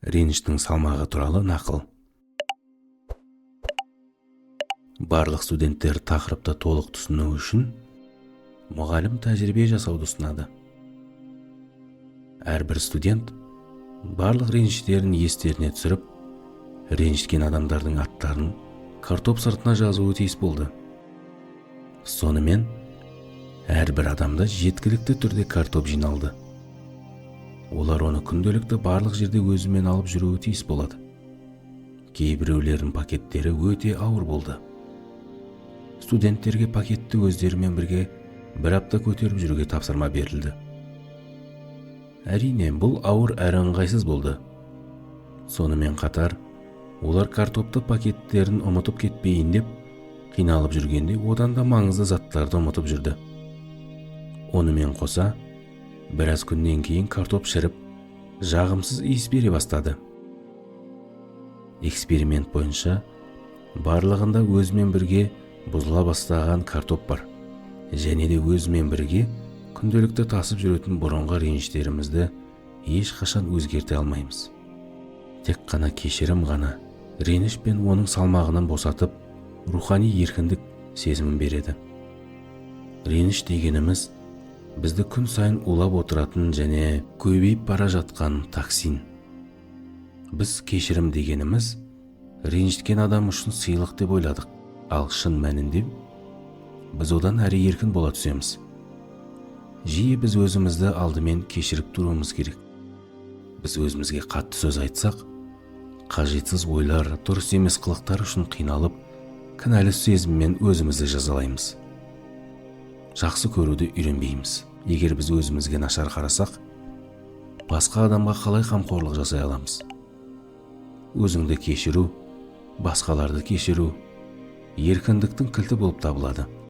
Реніштің салмағы туралы нақыл. Барлық студенттер тақырыпты толық түсіну үшін мұғалім тәжірибе жасауды ұсынады. Әрбір студент барлық реніштерін естеріне түсіріп, ренжіткен адамдардың аттарын картоп сыртына жазуы тиіс болды. Сонымен әрбір адамда жеткілікті түрде картоп жиналды. Олар оны күнделікті барлық жерде өзімен алып жүруі тиіс болады. Кейбіреулерінің пакеттері өте ауыр болды. Студенттерге пакетті өздерімен бірге бір апта көтеріп жүруге тапсырма берілді. Әрине, бұл ауыр әрі ыңғайсыз болды. Сонымен қатар, олар картопты пакеттерін ұмытып кетпейін деп қиналып жүргенде, одан да маңызды заттарды ұмытып жүрді. Онымен қоса, біраз күннен кейін картоп шіріп, жағымсыз иіс бере бастады. Эксперимент бойынша барлығында өзімен бірге бұзыла бастаған картоп бар. Және де өзімен бірге күнделікті тасып жүретін бұрынғы реніштерімізді ешқашан өзгерте алмаймыз. Тек қана кешірім ғана реніш пен оның салмағынан босатып, рухани еркіндік сезімін береді. Реніш дегеніміз бізді күн сайын улап отыратын және көбейіп бара жатқан токсин. Біз кешірім дегеніміз ренжіткен адам үшін сыйлық деп ойладық, ал шын мәнінде біз одан әрі еркін бола түсеміз. Жиі біз өзімізді алдымен кешіріп тұруымыз керек. Біз өзімізге қатты сөз айтсақ, қажетсіз ойлар, дұрыс емес қылықтар үшін қиналып, кінәлі сезіммен өзімізді жазалаймыз. Жақсы көруді үйренбейміз. Егер біз өзімізге нашар қарасақ, басқа адамға қалай қамқорлық жасай аламыз? Өзіңді кешіру, басқаларды кешіру еркіндіктің кілті болып табылады.